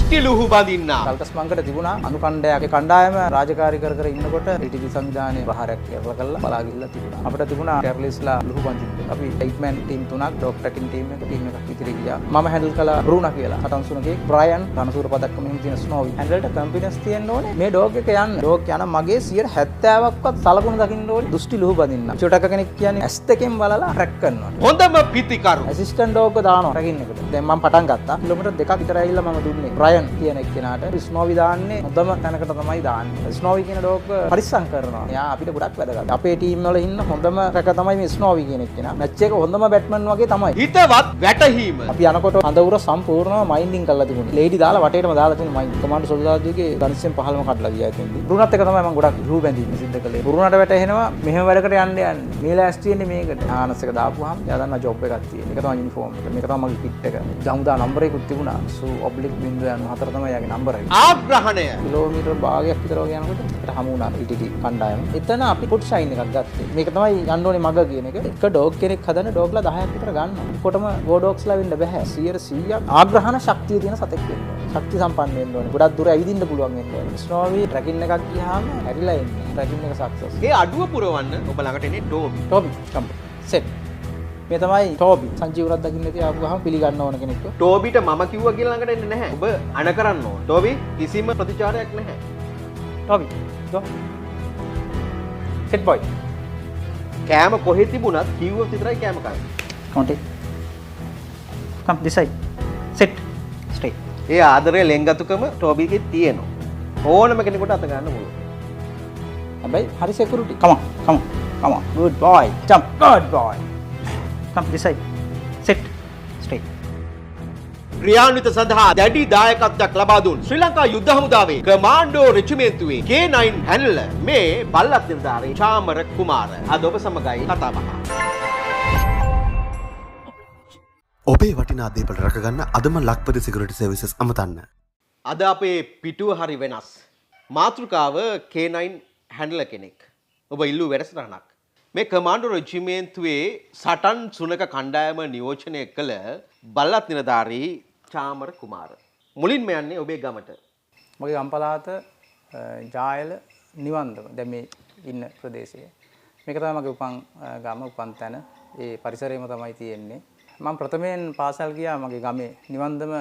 දෘෂ්ටි ලුහු බඳින්නා. කල්කස් මංකට තිබුණා අනුකණ්ඩයක්. ඒ කණ්ඩායම රාජකාරී කර කර ඉන්නකොට LTT සංවිධානයේ ප්‍රහාරයක් කරලා කරලා බලා ගිහිල්ලා තිබුණා. අපිට තිබුණා කැරලිස්ලා ලුහු බඳින්න. අපි 8 මෑන් ටීම් තුනක්, ඩොග් ට්‍රැකින් ටීම් එක, ටීම් එකක් විතර ගියා. මම හැන්ඩල් කළා බ්‍රූනා කියලා. සටන් සුනකේ බ්‍රයන් රණසූර පදක්කම එහෙම තියෙන ස්නෝවි. හැන්ඩල්ට කොන්ෆිඩන්ස් තියෙන්න ඕනේ. මේ ඩොග් එක යන්න. ඩොග් යන මගේ 70%ක්වත් සලකුණු දකින්න ඕනේ. දෘෂ්ටි ලුහු බඳින්න. චුටක කෙනෙක් කියන්නේ ඇස් දෙකෙන් බලලා ට්‍රැක් කරනවා. හොඳම පිතිකරු. ඇසිස්ටන්ට් ඩොග් එක දානවා ට්‍රැකින් එකට. දැන් මම පටන් ගත්තා. කිලෝමීටර් 2ක් විතර ඇවිල්ලා මම දුන්නේ බ්‍රයන් කියන එක්කෙනාට. ස්නෝවි දාන්නේ හොඳම තැනකට තමයි දාන්නේ. ස්නෝවි කියන ඩොග් පරිස්සම් කරනවා. එයා අපිට ගොඩක් වැදගත්. අපේ ටීම් වල ඉන්න හොඳම ට්‍රැකර් තමයි මේ ස්නෝවි කියන එක්කෙනා. මැච් එක හොඳම බැට්මන් වගේ තමයි. හිතවත් වැටහීම. අපි යනකොට හඳ උර සම්පූර්ණව මයින්ඩින් කරලා තිබුණේ. ලේඩි දාලා වටේටම දාලා තියෙන මයින්ඩ්. කමාන්ඩෝ සොල්දාදුගේ ගනිස්සෙන් 15ම කඩලා ගියා එතෙන්දී. බ්‍රුනත් එක තමයි මම ගොඩක් ලුහු බැඳීම සිද්ධ කළේ. බ්‍රුනට වැටහෙනවා මෙහෙම වැඩකට යන්න යන්නේ. මේ ලෑස්ති වෙන්නේ මේකට. ආනස් එක දාපුවාම එයා දන්නා ජොබ් එකක් තියෙන. ඒක තමයි යුනිෆෝම් එක. මේක තමයි මගේ කිට් එක. ජමුදා නම්බර් එකකුත් තිබුණා. සු ඔබ්ලික් 0.4 තමයි යාගේ නම්බර් එක. ආග්‍රහණය. කිලෝමීටර් භාගයක් විතර වගේ යනකොට අපිට හමු වුණා LTT කණ්ඩායම. එතන අපි පොට් ෂයින් එකක් ගත්තේ. මේක තමයි යන්න ඕනේ මග කියන එක. එක ඩොග් කෙනෙක් හදන ඩොග්ලා 10ක් විතර ගන්නවා. ඔක්කොටම ගෝ ඩොග්ස්ලා වෙන්න බෑ. 100%ක් ආග්‍රහණ ශක්තිය තියෙන සතෙක් වෙන්න ඕනේ. ශක්ති සම්පන්න වෙන්න ඕනේ. ගොඩක් දුර ඇවිදින්න පුළුවන් වෙන්න ඕනේ. ස්නෝවි ට්‍රැකින් එකක් ගියාම හැරිලා එන්නේ. ට්‍රැකින් එක සක්සස්. ඒ අඩුව පුරවන්න ඔබ ළඟට එන්නේ ටෝබි. ටෝබි කම් සෙට්. මේ තමයි ටෝබි. සංජීවරත් දකින්න ඉතින් ආපු ගහම පිළිගන්න ඕන කෙනෙක්ව. ටෝබිට මම කිව්වා කියලා ළඟට එන්නේ නැහැ. ඔබ අන කරන්න ඕන. ටෝබි කිසිම ප්‍රතිචාරයක් නැහැ. ටෝබි ගෝ. සෙට් බොයි. කෑම කොහෙ තිබුණත් කිව්වොත් විතරයි කෑම කන්නේ. Come on, take. Come this side. Sit. Stay. ඒ ආදරය ලෙන්ගතුකම ටෝබිගේ තියෙනවා. ඕනම කෙනෙකුට අත ගන්න පුළුවන්. හැබැයි හරි security. Come on, come on, come on. Good boy. Jump. Good boy. Come this side. Sit. Stay. ක්‍රියාන්විත සඳහා දැඩි දායකත්වයක් ලබා දුන් ශ්‍රී ලංකා යුද්ධ හමුදාවේ කමාන්ඩෝ රෙජිමේන්තුවේ K9 හැන්ඩලර් මේ බල්ලත් නිලධාරී චාමර කුමාර අද ඔබ සමගයි කතා බහ. ඔබේ වටිනා දේපල රැකගන්න අදම ලක්පති සිකියුරිටි සර්විසස් අමතන්න. අද අපේ පිටුව හරි වෙනස්. මාතෘකාව K9 හැන්ඩලර් කෙනෙක්. ඔබ ඉල්ලූ වැඩසටහනක්. මේ කමාන්ඩෝ රෙජිමේන්තුවේ සටන් සුනක කණ්ඩායම නියෝජනය කළ බල්ලත් නිලධාරී චාමර කුමාර. මුලින්ම යන්නේ ඔබේ ගමට. මගේ ගම් පළාත ජායල නිවන්දම. දැන් මේ ඉන්න ප්‍රදේශය. මේක තමයි මගේ උපන් ගම, උපන් තැන. ඒ පරිසරයම තමයි තියෙන්නේ. මම ප්‍රථමයෙන් පාසල් ගියා මගේ ගමේ නිවන්දම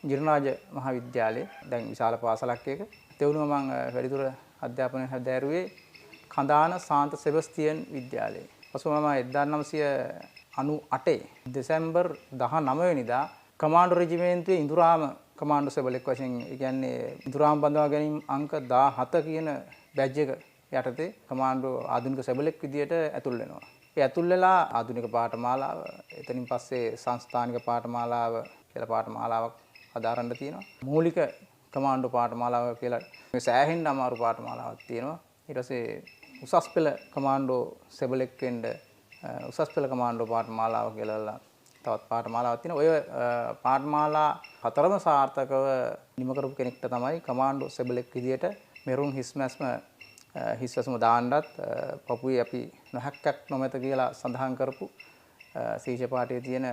ගිරිරාජ මහාවිද්‍යාලයේ. දැන් විශාල පාසලක් ඒක. තෙවුනුව මම වැඩිදුර අධ්‍යාපනය හැදෑරුවේ කඳාන සාන්ත සෙබස්තියන් විද්‍යාලයේ. පසුව මම 1998 දෙසැම්බර් 19 වෙනිදා කමාන්ඩෝ රෙජිමේන්තුවේ ඉඳුරාම කමාන්ඩෝ සෙබලෙක් වශයෙන්, ඒ කියන්නේ ඉඳුරාම බඳවා ගැනීම අංක 17 කියන බැජ් එක යටතේ කමාන්ඩෝ ආධුනික සෙබලෙක් විදියට ඇතුල් වෙනවා. ඒ ඇතුල් වෙලා ආධුනික පාඨමාලාව, එතනින් පස්සේ සංස්ථානික පාඨමාලාව කියලා පාඨමාලාවක් හදාරන්න තියෙනවා. මූලික කමාන්ඩෝ පාඨමාලාව කියලා මේ සෑහෙන්න අමාරු පාඨමාලාවක් තියෙනවා. ඊට පස්සේ උසස් පෙළ කමාන්ඩෝ සෙබලෙක් වෙන්න උසස් පෙළ කමාන්ඩෝ පාඨමාලාව කියලා තවත් පාඨමාලාවක් තියෙනවා. ඔය පාඨමාලා හතරම සාර්ථකව නිම කරපු කෙනෙක්ට තමයි කමාන්ඩෝ සෙබලෙක් විදියට මෙරුන් හිස්මැස්ම හිස්වැසුම දාන්නත් පපුවේ අපි නොහැක්කක් නොමැත කියලා සඳහන් කරපු සීජ පාඨයේ තියෙන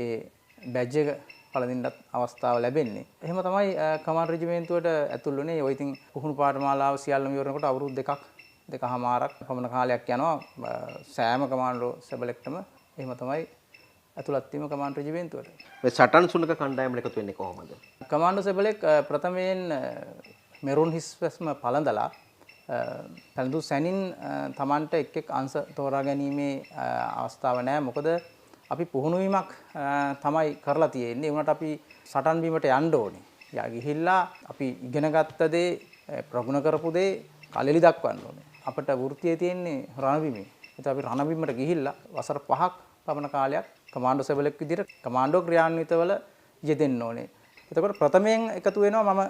ඒ බැජ් එක පළඳින්නත් අවස්ථාව ලැබෙන්නේ. එහෙම තමයි කමාන්ඩ් රෙජිමේන්තුවට ඇතුල් වුණේ. ඔය ඉතින් පුහුණු පාඨමාලාව සියල්ලම ඉවර වෙනකොට අවුරුදු දෙකක් දෙකහමාරක් පමණ කාලයක් යනවා සෑම කමාන්ඩෝ සෙබලෙක්ටම. එහෙම තමයි ඇතුළත් වීම කමාන්ඩ් රෙජිමේන්තුවට. මේ සටන් සුනක කණ්ඩායමට එකතු වෙන්නේ කොහොමද? කමාන්ඩෝ සෙබලෙක් ප්‍රථමයෙන් මෙරුන් හිස්වැස්ම පළඳලා පැළඳු සැනින් Tamanට එක් එක් අංශ තෝරා ගැනීමේ අවස්ථාව නෑ. මොකද අපි පුහුණු වීමක් තමයි කරලා තියෙන්නේ. ඒ වුණාට අපි සටන් බීමට යන්න ඕනේ. යා ගිහිල්ලා අපි ඉගෙන ගත්ත දේ, ප්‍රගුණ කරපු දේ කලෙලි දක්වන්න ඕනේ. අපට වෘත්තිය තියෙන්නේ රණබිමේ. ඒත් අපි රණබිමට ගිහිල්ලා වසර 5ක් පමණ කාලයක් කමාන්ඩෝ සෙබලෙක් විදිහට කමාන්ඩෝ ක්‍රියාන්විතවල යෙදෙන්න ඕනේ. එතකොට ප්‍රථමයෙන් එකතු වෙනවා මම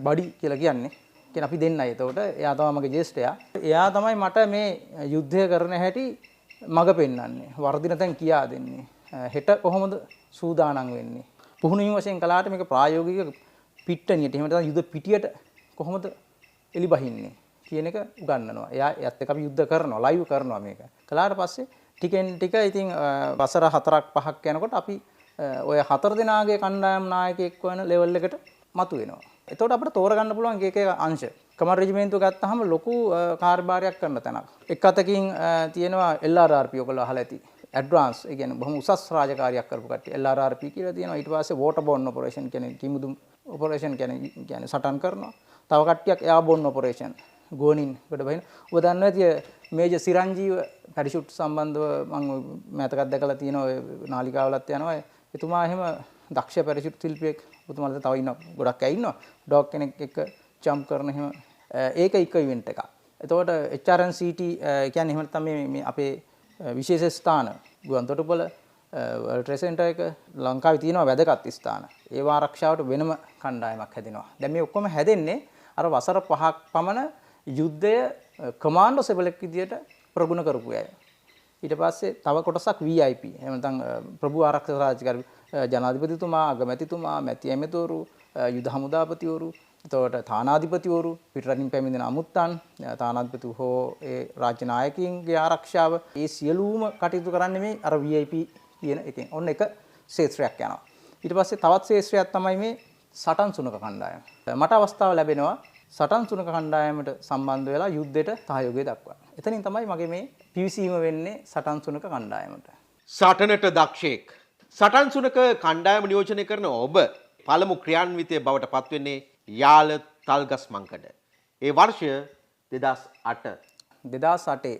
බඩි කියලා කියන්නේ. කියන්නේ අපි දෙන්නයි. එතකොට එයා තමයි මගේ ජේෂ්ඨයා. එයා තමයි මට මේ යුද්ධය කරන හැටි මඟ පෙන්වන්නේ. වර්ධින තැන් කියා දෙන්නේ. හෙට කොහොමද සූදානම් වෙන්නේ? පුහුණු වීම වශයෙන් කළාට මේක ප්‍රායෝගික පිට්ටනියට, එහෙම නැත්නම් යුද පිටියට කොහොමද එලි බහින්නේ කියන එක උගන්වනවා. එයා එයත් එක්ක අපි යුද්ධ කරනවා, ලයිව් කරනවා මේක. කළාට පස්සේ ටිකෙන් ටික ඉතින් වසර 4ක් 5ක් යනකොට අපි ඔය 4 දෙනාගේ කණ්ඩායම් නායකයෙක් වන ලෙවල් එකට මතුවෙනවා. එතකොට අපිට තෝරගන්න පුළුවන් එක එක අංශ. කමාන්ඩෝ රෙජිමේන්තුව ගත්තාම ලොකු කාර්යභාරයක් කරන තැනක්. එක් අතකින් තියෙනවා LRRP, ඔයගොල්ලෝ අහලා ඇති. ඇඩ්වාන්ස්, ඒ කියන්නේ බොහොම උසස් රාජකාරියක් කරපු කට්ටිය LRRP කියලා තියෙනවා. ඊට පස්සේ වෝටර් බෝන් ඔපරේෂන් කියන්නේ කිමුදුම් ඔපරේෂන් කියන්නේ සටන් කරනවා. තව කට්ටියක් එයාබෝන් ඔපරේෂන් ගුවනින් ගොඩ බහින. ඔබ දන්නවා ඇති මේජර් සිරංජීව පැරිෂුට් සම්බන්ධව මම මෑතකත් දැකලා තියෙනවා, ඔය නාලිකාවලත් යනවා. එතුමා එහෙම දක්ෂ පැරිෂුට් ශිල්පියෙක්. ඔබතුමාලා තව ඉන්නවා ගොඩක් අය ඉන්නවා ඩොග් කෙනෙක් එක්ක ජම්ප් කරන එහෙම. ඒක එක ඉවෙන්ට් එකක්. එතකොට HRNCT කියන්නේ එහෙම නැත්නම් මේ අපේ විශේෂ ස්ථාන ගුවන් තොටුපළ, වර්ල්ඩ් ට්‍රේඩ් සෙන්ටර් එක ලංකාවේ තියෙනවා වැදගත් ස්ථාන. ඒවා ආරක්ෂාවට වෙනම කණ්ඩායමක් හැදෙනවා. දැන් මේ ඔක්කොම හැදෙන්නේ අර වසර 5ක් පමණ යුද්ධය කමාන්ඩෝ සෙබලෙක් විදියට ප්‍රගුණ කරපු අය. ඊට පස්සේ තව කොටසක් VIP. එහෙම නැත්නම් ප්‍රභු ආරක්ෂක රාජකාරී ජනාධිපතිතුමා, අගමැතිතුමා, මැති ඇමතිවරු, යුද හමුදාපතිවරු, එතකොට තානාධිපතිවරු, පිටරටින් පැමිණෙන අමුත්තන්, තානාධිපති හෝ ඒ රාජ්‍ය නායකයින්ගේ ආරක්ෂාව, ඒ සියලුම කටයුතු කරන්නේ මේ අර VIP කියන එකෙන්. ඔන්න එක ක්ෂේත්‍රයක් යනවා. ඊට පස්සේ තවත් ක්ෂේත්‍රයක් තමයි මේ සටන් සුනක කණ්ඩායම. මට අවස්ථාව ලැබෙනවා සටන් සුනක කණ්ඩායමට සම්බන්ධ වෙලා යුද්ධයට සහයෝගය දක්වන්න. එතනින් තමයි මගේ මේ පිවිසීම වෙන්නේ සටන් සුනක කණ්ඩායමට. සටනට දක්ෂයෙක්. සටන් සුනක කණ්ඩායම නියෝජනය කරන ඔබ පළමු ක්‍රියාන්විතය බවට පත්වෙන්නේ යාල තල්ගස් මංකඩ. ඒ වර්ෂය 2008. 2008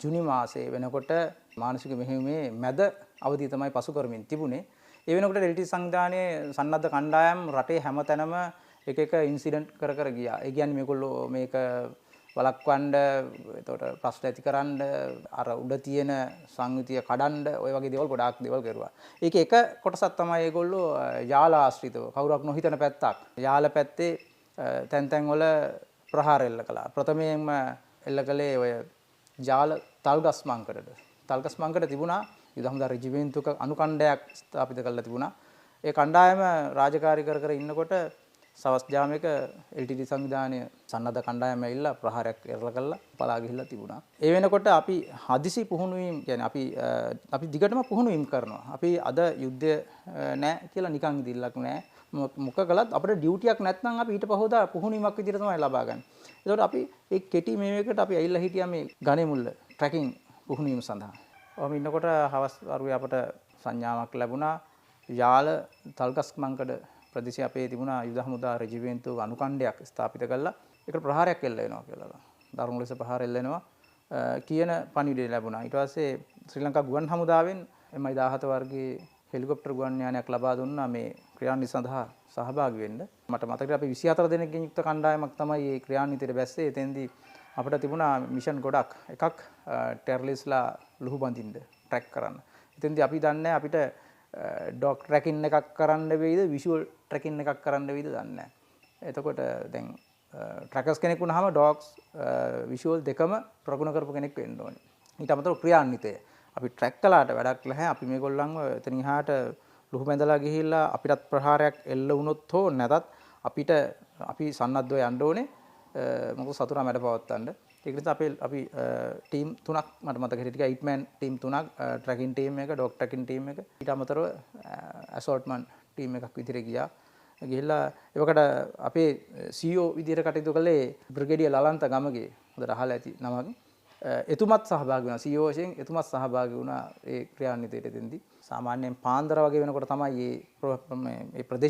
ජුනි මාසයේ වෙනකොට මානසික මෙහෙයුමේ මැද අවධිය තමයි පසු කරමින් තිබුණේ. ඒ වෙනකොට LT සංවිධානයේ සන්නද්ධ කණ්ඩායම් රටේ හැමතැනම එක එක ඉන්සිඩන්ට් කර කර ගියා. ඒ කියන්නේ මේගොල්ලෝ මේක වළක්වන්න, එතකොට ප්‍රශ්න ඇති කරන්න, අර උඩ තියෙන සංයුතිය කඩන්න, ඔය වගේ දේවල් ගොඩාක් දේවල් කරුවා. ඒකේ එක කොටසක් තමයි ඒගොල්ලෝ යාල ආශ්‍රිතව කවුරක් නොහිතන පැත්තක් යාල පැත්තේ තැන් තැන් වල ප්‍රහාර එල්ල කළා. ප්‍රථමයෙන්ම එල්ල කළේ ඔය යාල තල්ගස් මංකඩට. තල්ගස් මංකඩ තිබුණා යුද හමුදා රෙජිමේන්තුක අනුකණ්ඩයක් ස්ථාපිත කරලා තිබුණා. ඒ කණ්ඩායම රාජකාරී කර කර ඉන්නකොට සවස් ජාමයක LTT සංවිධානය සන්නද්ධ කණ්ඩායම ඇවිල්ලා ප්‍රහාරයක් එරළ කරලා පලා ගිහිල්ලා තිබුණා. ඒ වෙනකොට අපි හදිසි පුහුණු වීම කියන්නේ අපි දිගටම පුහුණු වීම කරනවා. අපි අද යුද්ධය නෑ කියලා නිකන් ඉදිල්ලක් නෑ. මොක කළත් අපිට ඩියුටියක් නැත්නම් අපි ඊට පහවදා පුහුණු වීමක් විදිහට තමයි ලබා ගන්න. ඒතකොට අපි ඒ කෙටි මේ එකට අපි ඇවිල්ලා හිටියා මේ ගණේමුල්ල ට්‍රැකින් පුහුණු වීම සඳහා. ඔහොම ඉන්නකොට හවස් වරුවේ අපට සංඥාවක් ලැබුණා. යාල තල්ගස් මංකඩ ප්‍රදේශයේ අපේ තිබුණා යුද හමුදා රෙජිමේන්තුව අනුකණ්ඩයක් ස්ථාපිත කළා. ඒකට ප්‍රහාරයක් එල්ල වෙනවා කියලා. දරුණු ලෙස ප්‍රහාර එල්ල වෙනවා කියන පණිවිඩය ලැබුණා. ඊට පස්සේ ශ්‍රී ලංකා ගුවන් හමුදාවෙන් MI17 වර්ගයේ හෙලිකොප්ටර් ගුවන් යානයක් ලබා දුන්නා මේ ක්‍රියාන්විත සඳහා සහභාගී වෙන්න. මට මතකයි අපි 24 දෙනෙක්ගෙන් යුක්ත කණ්ඩායමක් තමයි මේ ක්‍රියාන්විතයට බැස්සේ. එතෙන්දී අපිට තිබුණා මිෂන් ගොඩක්. එකක් ටෙරරිස්ට්ලා ලුහු බඳින්න, ට්‍රැක් කරන්න. එතෙන්දී අපි දන්නේ අපිට ඩොග් ට්‍රැකින් එකක් කරන්න වෙයිද, විෂුවල් ට්‍රැකින් එකක් කරන්න වෙයිද දන්නේ නැහැ. එතකොට දැන් ට්‍රැකර්ස් කෙනෙක් වුණාම ඩොග්ස් විෂුවල් දෙකම ප්‍රගුණ කරපු කෙනෙක් වෙන්න ඕනේ. ඊට අමතරව ක්‍රියාන්විතය. අපි ට්‍රැක් කළාට වැඩක් නැහැ. අපි මේගොල්ලන්ව එතනින් එහාට ලුහු බැඳලා ගිහිල්ලා අපිටත් ප්‍රහාරයක් එල්ල වුණොත් හෝ නැතත් අපිට අපි සන්නද්ධව යන්න ඕනේ. මොකද සතුරා මැඩ පවත්තන්න. ඒක නිසා අපි ටීම් තුනක් මට මතක හිටියා. 8 මෑන් ටීම් තුනක්, ට්‍රැකින් ටීම් එක, ඩොග් ට්‍රැකින් ටීම් එක. ඊට අමතරව ඇසෝල්ට්මන් ටීම් එකක් විදිහට ගියා. ගිහිල්ලා ඒවකට අපේ CEO විදිහට කටයුතු කළේ බ්‍රිගේඩියර් ලලන්ත ගමගේ, හොඳට අහලා ඇති නමක්. එතුමත් සහභාගී වුණා. CEO වශයෙන් එතුමත් සහභාගී වුණා ඒ ක්‍රියාන්විතයට එතෙන්දී. සාමාන්‍යයෙන් පාන්දර වගේ වෙනකොට තමයි මේ ප්‍රදේශ